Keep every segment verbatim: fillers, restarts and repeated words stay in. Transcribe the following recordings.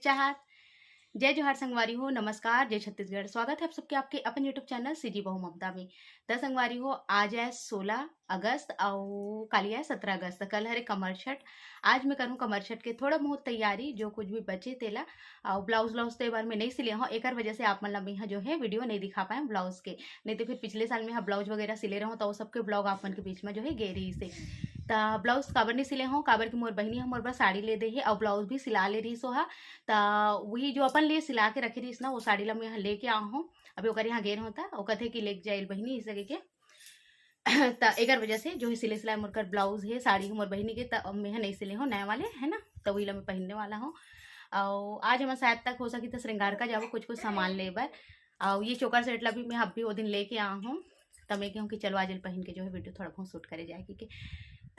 चाहत। जय जोहार संगवारी हो, नमस्कार, जय छत्तीसगढ़। स्वागत है आप सबके आपके अपन YouTube चैनल सीजी बहू ममता में। त संगवारी हो, आज है सोलह अगस्त अउ काली है सत्रह अगस्त, कल हरे कमर छठ। आज मैं करूँ कमर छठ के थोड़ा बहुत तैयारी, जो कुछ भी बचे तेला। अउ ब्लाउज व्लाउज तो ए बार मैं नहीं सिले हूँ, एकर वजह से आप मन ला मैं ह जो है वीडियो नहीं दिखा पाए ब्लाउज के। नहीं तो फिर पिछले साल मैं ह ब्लाउज वगैरह सिले रहूँ, तो वो सबके ब्लॉग आप मन के बीच में जो है गे रही से। त ब्लाउज काबर नहीं सिले हूँ, काबर कि मोर बहिनी ह मोर बर साड़ी ले दे हे अउ ब्लाउज भी सिला ले रही सो हा। त वही जो अपन लिए सिला के रखे रहीस ना, वो साड़ी ला मैं ह लेके आ हूँ। अभी ओकर यहाँ गे रहूँ त वो कथे कि लेके जाइल बहिनी, इस के। त एकर वजह से जो है सिले सिलाए मोर कर ब्लाउज है, साड़ी है मोर बहिनी के, त अब मैं ह नहीं सिले हूँ नए वाले, है ना, त वही ला मैं पहनने वाला हूँ। अउ आज हमर शायद तक हो सकी त श्रृंगार का जाबो कुछ कुछ सामान ले बर। अउ ये चोकर सेट ला भी मैं अभी वो दिन लेके आ हूँ, त मैं कहूँ कि चलो आज ल पहन के जो है वीडियो थोड़ा बहुत शूट करे जाए, ठीक है।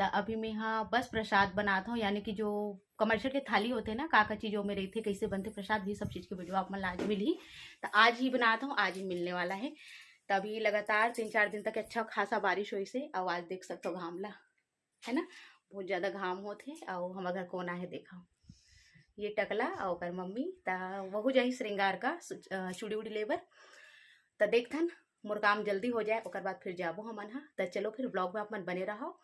त अभी मैं ह बस प्रसाद बनात हूँ, यानी कि जो कमरछठ के थाली होथे ना, का का चीज ओमे रहिथे, कैसे बनथे प्रसाद, ये सब चीज के वीडियो आप मन ला आज मिलही। त आज ही बनात हूँ, आज ही मिलने वाला है। त अभी लगातार तीन चार दिन तक अच्छा खासा बारिश होइस हे, अउ आज देख सकथो घाम ला, है ना, बहुत ज्यादा घाम होत हे। अउ हमर घर कोन आहे देखो, ये टकला अउ ओकर मम्मी, त वहू जाही श्रृंगार का सु-, अ, चूड़ी उड़ी ले बर। त देखथन मोर काम जल्दी हो जाए, ओकर बाद फिर जाबो हमन ह। त चलो फिर ब्लॉग में आप मन बने रहो।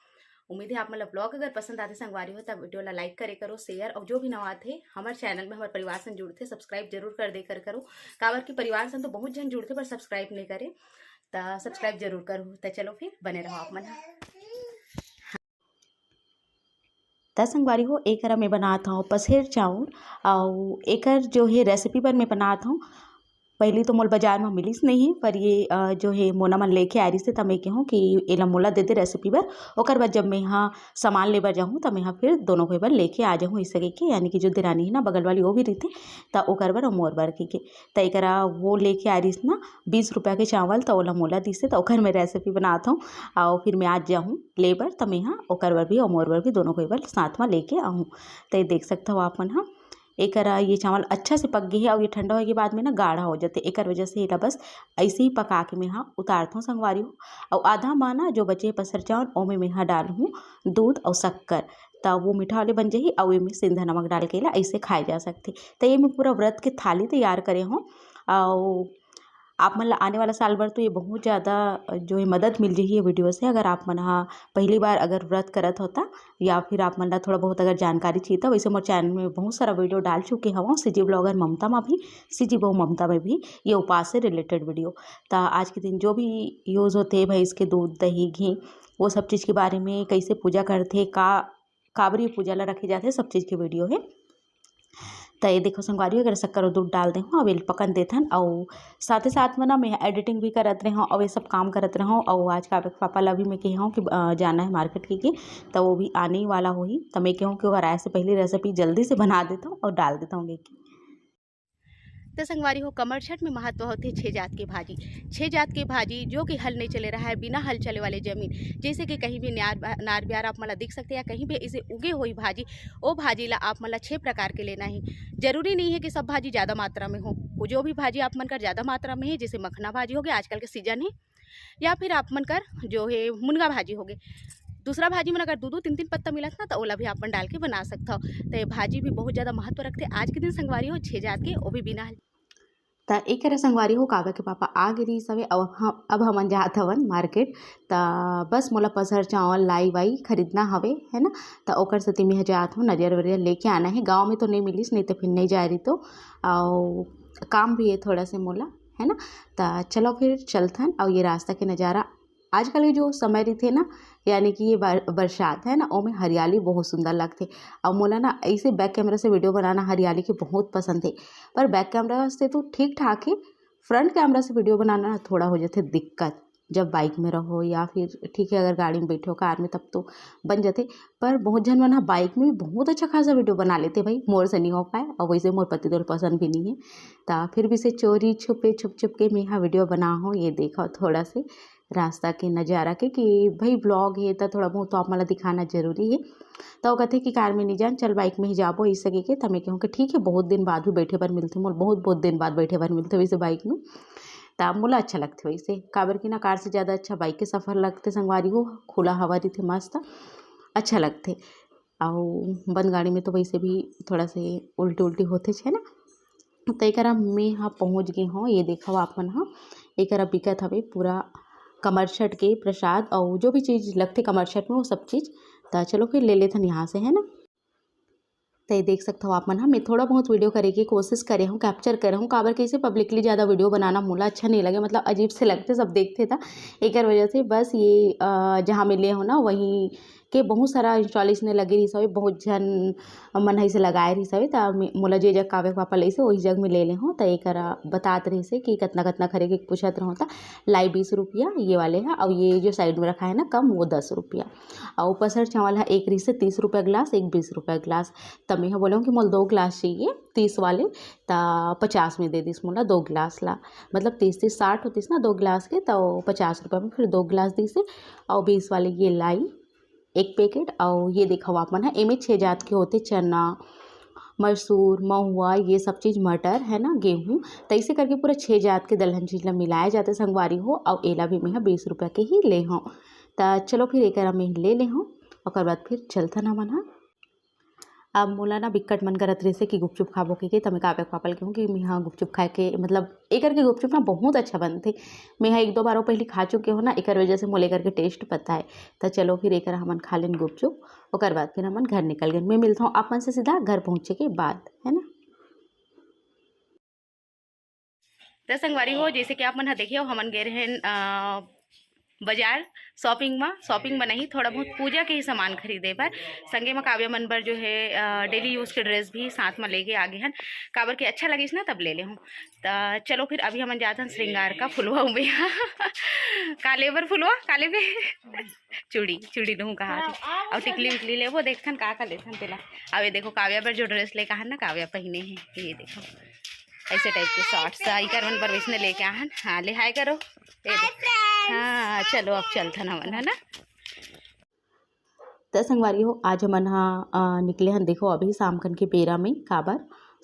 उम्मीद है आप मन ला ब्लॉग अगर पसंद आथे संगवारी हो, त वीडियो ला लाइक करे करो, शेयर, और जो भी नवा आथे हमर चैनल में हमर परिवार से जुड़थे, सब्सक्राइब जरूर कर दे कर करो, काबर कि परिवार से तो बहुत जन जुड़थे पर सब्सक्राइब नहीं करे, त सब्सक्राइब जरूर करो। त चलो फिर बने रहो आप मन ह। त संगवारी हो, एकरा मैं बनात हूँ पसेर चाउर, अउ एकर जो है रेसिपी बर मैं बनात हूँ। पहली तो मोल बाजार में मिलिस नहीं है, पर ये, अ, जो है मोना मन लेके आ रही से, त मैं कहूँ कि एला मोला दे दे रेसिपी बर। ओकर बाद जब मैं यहाँ सामान लेबर जाहूँ, त मैं यहाँ फिर दोनों को बर लेके आ जाहूँ, ऐसे कह के, यानी कि जो देरानी है ना बगल वाली, वो भी रहिथे, त ओकर बर अउ मोर बर कह के। त एकरा वो लेके आ रही ना बीस रुपया के चावल, त ओला मोला दिसे, त ओकर मैं रेसिपी बनात हूँ। अउ फिर मैं आज जाहूँ लेबर, त मैं यहाँ ओकर बर भी अउ मोर बर भी दोनों को बर साथ में लेके आहूँ। त ये देख सकत हो आप मन ह, एकरा ये चावल अच्छा से पक गे हे, अउ ये ठंडा होए के बाद में ना गाढ़ा हो जाथे, एकर वजह से एला बस ऐसे ही पका के मैं हा उतारथों संगवारी हो। अउ आधा मा ना जो बचे हे पसर चावल, ओमे मैं हा डालहूँ दूध अउ शक्कर, त वो मीठा वाले बन जाही। अउ एमे सेंधा नमक डाल के एला ऐसे खाए जा सकथे। त ये मैं पूरा व्रत के थाली तैयार करे हूँ। अउ आप मन ला आने वाला साल भर तो ये बहुत ज़्यादा, अ, जो है मदद मिल जाही ये वीडियो से। अगर आप मन ह पहली बार अगर व्रत करत हो त, या फिर आप मन ला थोड़ा बहुत अगर जानकारी चाहिए त, वैसे मोर चैनल में बहुत सारा वीडियो डाल चुके हवं, सीजी ब्लॉगर ममता में भी, सीजी बहू ममता में भी, ये उपास से रिलेटेड वीडियो। त आज के दिन जो भी यूज़ होथे भैंस के दूध, दही, घी, वो सब चीज़ के बारे में, कैसे पूजा करथे, का काबर ये पूजा ला रखे जाथे, सब चीज़ के वीडियो हे। त ये देखो संगवारी हो, अगर शक्कर अउ दूध डाल दे हूँ, अब एल पकन देथन, अउ साथे साथ में ना मैं एडिटिंग भी करत रहे हूँ, अउ ये सब काम करत रहे हूँ, अउ आज काव्य के पापा ला भी मैं कहे हूँ कि, अ, जाना है मार्केट के, के, त वो भी आने ही वाला होही। त मैं कहूँ कि ओकर आए से पहले रेसिपी जल्दी से बना देता हूँ अउ डाल देता हूँ लेके। त संगवारी हो, कमर छठ में महत्व होथे छह जात के भाजी। छह जात के भाजी, जो कि हल नहीं चले रहा है, बिना हल चले वाले जमीन, जैसे कि कहीं भी नार, नार बियार आप मन ला दिख सकते हैं, या कहीं भी इसे उगे हुई भाजी, ओ भाजी ला आप मन ला छह प्रकार के लेना ही। जरूरी नहीं है कि सब भाजी ज़्यादा मात्रा में हो। वो जो भी भाजी आप मन कर ज़्यादा मात्रा में है, जैसे मखना भाजी हो गया, आजकल के सीजन है, या फिर आप मन कर जो है मुनगा भाजी हो गए, दूसरा भाजी मन अगर दू दू तीन तीन पत्ता मिलत ना, त ओला भी आप मन डाल के बना सकत हो। त ये भाजी भी बहुत ज़्यादा महत्व रखथे। आज के दिन संगवारी हो छह जात के, वो भी बिना हल। त एकरे संगवारी हो, काव्य के पापा आ गे रहिस हवे, अउ हम, अब हमन जात हवन मार्केट। त बस मोला पसर चावल, लाई वाई खरीदना हवे, है ना? त ओकर सेती मेंह जात हूँ, नरियर वरियर लेके आना है। गाँव में तो नहीं मिलिस, नहीं तो फिर नहीं जाए रही तो, अउ काम भी है थोड़ा से मोला, है ना? त चलो फिर चलथन। अउ ये रास्ता के नज़ारा आजकल के जो समय रहिथे ना, यानी कि ये बर-, बरसात है ना, ओमे हरियाली बहुत सुंदर लगथे। अउ मोला ना ऐसे बैक कैमरा से वीडियो बनाना हरियाली के बहुत पसंद है, पर बैक कैमरा से तो ठीक ठाक है, फ्रंट कैमरा से वीडियो बनाना ना थोड़ा हो जाथे दिक्कत। जब बाइक में रहो या फिर ठीक है अगर गाड़ी में बैठे हो, कार में, तब तो बन जाथे। पर बहुत झन मन ह बाइक में भी बहुत अच्छा खासा वीडियो बना लेथे भाई, मोर से नहीं हो पाए, अउ वैसे मोर पति देव ल पसंद भी नहीं है। त फिर भी से चोरी छुपे, छुप छुप के मेंहा वीडियो बनाहूँ। ये देखो थोड़ा से रास्ता के नज़ारा के कि भाई ब्लॉग है त थोड़ा बहुत तो आप मन ला दिखाना जरूरी है। त वो कथे कि कार में नहीं जान, चल बाइक में ही जाबो, इस सके के। त मैं कहूँ कि ठीक है, बहुत दिन बाद भी बैठे बर मिलथे मोला, बहुत बहुत दिन बाद बैठे बर मिलथे वैसे बाइक में। त मोला अच्छा लगथे वैसे, काबर कि ना कार से ज़्यादा अच्छा बाइक के सफ़र लगथे संगवारी हो, खुला हवा रहिथे मस्त, अच्छा लगथे। अउ बंद गाड़ी में तो वैसे भी थोड़ा से उल्टी उल्टी होथे छे ना। तो एकरा में ह पहुँच गे हों। ये देखो आप मन ह, एकरा बिकत हवे पूरा कमरछठ के प्रसाद अउ जो भी चीज़ लगथे कमरछठ में, वो सब चीज़। त चलो फिर ले लेथन यहाँ से, है ना। तो ये देख सकते हो आप मन ह, मैं थोड़ा बहुत वीडियो करे के कोशिश करे हूँ, कैप्चर करे हूँ, काबर कि इसे पब्लिकली ज़्यादा वीडियो बनाना मोला अच्छा नहीं लगे, मतलब अजीब से लगते सब देखते था, एकर वजह से। बस ये अ, जहाँ मैं ले हूँ ना, वहीं के बहुत सारा स्टॉल इसने लगे रहिस हवे, बहुत झन मन ह इसे लगाए रहिस हवे, त मे-, मोला जे जग काव्य के पापा लइसे, वही जग में ले ले हूँ। त एकरा बतात रहिस हे कि कतना कतना खरीदे के पूछत रहूँ, त लाई बीस रुपया ये वाले ह, अउ ये जो साइड में रखा है ना कम, वो दस रुपया। अउ पसर चावल ह एक रहिस हे तीस रुपया ग्लास, एक बीस रुपया ग्लास। त मैं ह बोले हूँ कि मोला दो ग्लास चाहिए तीस वाले, त पचास में दे दिस मोला दो ग्लास ला, मतलब तीस तीस साठ होतिस ना दो ग्लास के, त पचास रुपया में फिर दो ग्लास दिस हे। अउ बीस वाले ये लाई एक पैकेट। अउ ये देखो आप मन ह, एमे छः जात के होथे, चना, मसूर, महुआ, ये सब चीज़, मटर है ना, गेहूँ, त ऐसे करके पूरा छः जात के दलहन चीज़ ला मिलाए जाथे संगवारी हो। अउ एला भी मैं ह बीस रुपया के ही ले हूँ। त चलो फिर एकरा मैं ले ले हूँ, ओकर बाद फिर चलथन हमन ह। अब मोला ना बिक्कट मन करत रहिसे कि गुपचुप खाबो कहिके, त मैं काव्या के पापा ल कहूँ कि मैं ह गुपचुप खाए के, मतलब एकर के गुपचुप ना बहुत अच्छा बनथे। मैं ह एक दो बार वो पहले खा चुके हूँ ना, एकर वजह से मोला एकर के टेस्ट पता है। त चलो फिर एकर हमन खा लेन गुपचुप, ओकर बाद फिर हमन घर निकल गए। मैं मिलता हूँ आप मन से सीधा घर पहुँचे के बाद, है ना। त संगवारी हो, जैसे कि आप मन ह देखे हो, हमन गए रहेन, अ, बाजार शॉपिंग में, शॉपिंग में नहीं, थोड़ा बहुत पूजा के ही सामान खरीदे बर। संगे में काव्या मन बर जो है, अ, डेली यूज़ के ड्रेस भी साथ में लेके आ गए हन, काबर के अच्छा लगिस ना, तब ले ले हूँ। त चलो फिर अभी हमन जात हन श्रृंगार का फुलवा उमे। का लेबर फुलवा, का लेबे? चूड़ी, चूड़ी लूँ कहा थी। और टिकली उकली लेबो, देखथन का का लेथन तेला। अब ये देखो काव्या बर जो ड्रेस लेके आहन ना, काव्या पहने है, ये देखो ऐसे टाइप के शॉर्ट्स, इकर मन बर वैसने लेके आहन। हाँ, ले हाय करो। ये देखो। हाँ, चलो अब चलथन हमन, है ना। त संगवारी हो, आज हमन ह, अ, निकले हन, देखो अभी शाम खन के बेरा में, काबर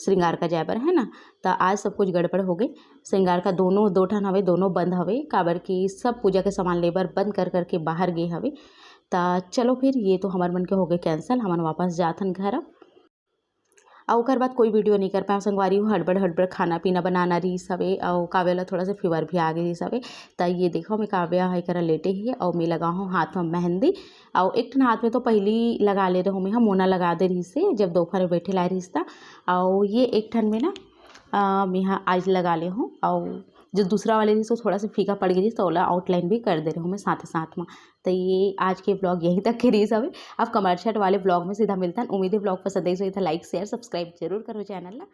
श्रृंगार का जाए बर, है ना। त आज सब कुछ गड़बड़ हो गए। श्रृंगार का दोनों, दो ठन हवे, दोनों बंद हवे, काबर कि सब पूजा के सामान लेबर बंद कर करके बाहर गे हवे। त चलो फिर, ये तो हमर मन के हो गए कैंसिल, हमन वापस जाथन घर अब। अउ ओकर बाद कोई वीडियो नहीं कर पाए संगवारी हो, हड़बड़ हड़बड़ खाना पीना बनाना रहिस हवे, अउ काव्या ला थोड़ा सा फीवर भी आ गए रहिस हवे। त ये देखो, मैं काव्या है करा लेटे ही, अउ मैं लगा हूँ हाथ में मेहंदी, अउ एक ठन हाथ में तो पहली लगा ले रहे हूँ, मैं ह मोना लगा दे रहिस हे, जब दोपहर में बैठे लाए रहिस त, अउ ये एक ठन में ना, अ, मैं ह आज लगा ले हूँ, अउ जो दूसरा वाले रहिस, वो थोड़ा सा फीका पड़ गई रहिस, तो ओला आउटलाइन भी कर दे रहे हूँ मैं साथ साथ में। तो ये आज के ब्लॉग यहीं तक के रहिस हवे। अब कमरछठ वाले ब्लॉग में सीधा मिलता है। उम्मीद है ब्लॉग पसंद आई, तो लाइक, शेयर, सब्सक्राइब जरूर करो चैनल ला।